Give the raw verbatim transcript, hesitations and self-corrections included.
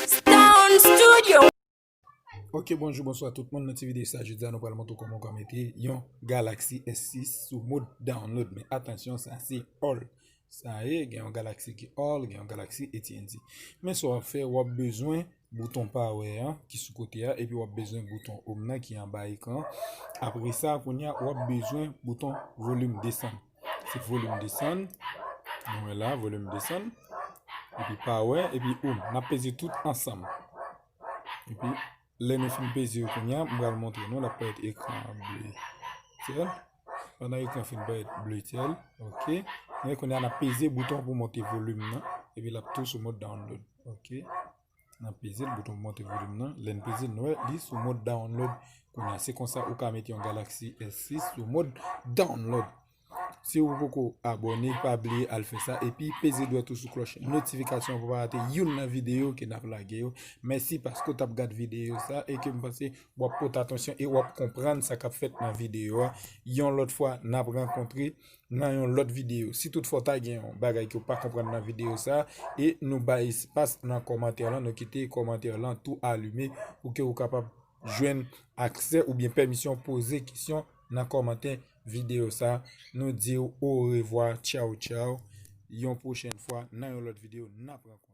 Stone Studio. Ok, bonjou, bonswa tout moun. Nan ti videyo sa, jodi a nou pral montre w kòman w ka mete yon Galaxy S sis sou mòd download. Men atansyon, sa se all. Sa ye, gen yon Galaxy ki all, gen yon Galaxy A T and T. Men sa w ap fè, w ap bezwen bouton power an ki sou kote a, epi w ap bezwen bouton home nan ki anba ekran. Apre sa, kounye a, w ap bezwen bouton volume desann. Se volume desann. Nou wè la, volume desann. Epi power, epi home. N ap peze tout ansanm. Epi, lè nou fin peze yo kounye a, m pral montre nou, l ap parèt ekran an ble syèl. Pandan ekran fin parèt ble syèl, ok. Men kounye a, n ap peze bouton pou monte volume nan, epi l ap tou sou mòd download, ok. N ap peze l, bouton pou monte volume nan. Lè n peze, n wè li sou mòd download. Kounye a, se konsa ou ka mete yon Galaxy S sis sou mòd download. Si ou poko abòne, pa bliye al fè sa, epi peze dwèt ou sou klòch notifikasyon pou pa rate youn nan videyo ke n ap lage yo. Mèsi paske w t ap gad videyo sa e ke m panse w ap pote atansyon e w ap konprann sa k ap fèt nan videyo a. Yon lòt fwa, n ap rankontre nan yon lòt videyo. Si toutfwa w ta gen yon bagay ke w pa konprann nan videyo sa, e nou bay espas nan kòmantè lan, nou kite kòmantè lan tou alime pou ke w kapab jwenn aksè oubyen pèmisyon poze kesyon nan kòmantè videyo sa. Nou di w orevwa, tchaw tchaw. Yon pwochèn fwa, nan yon lòt videyo, n ap rankontre.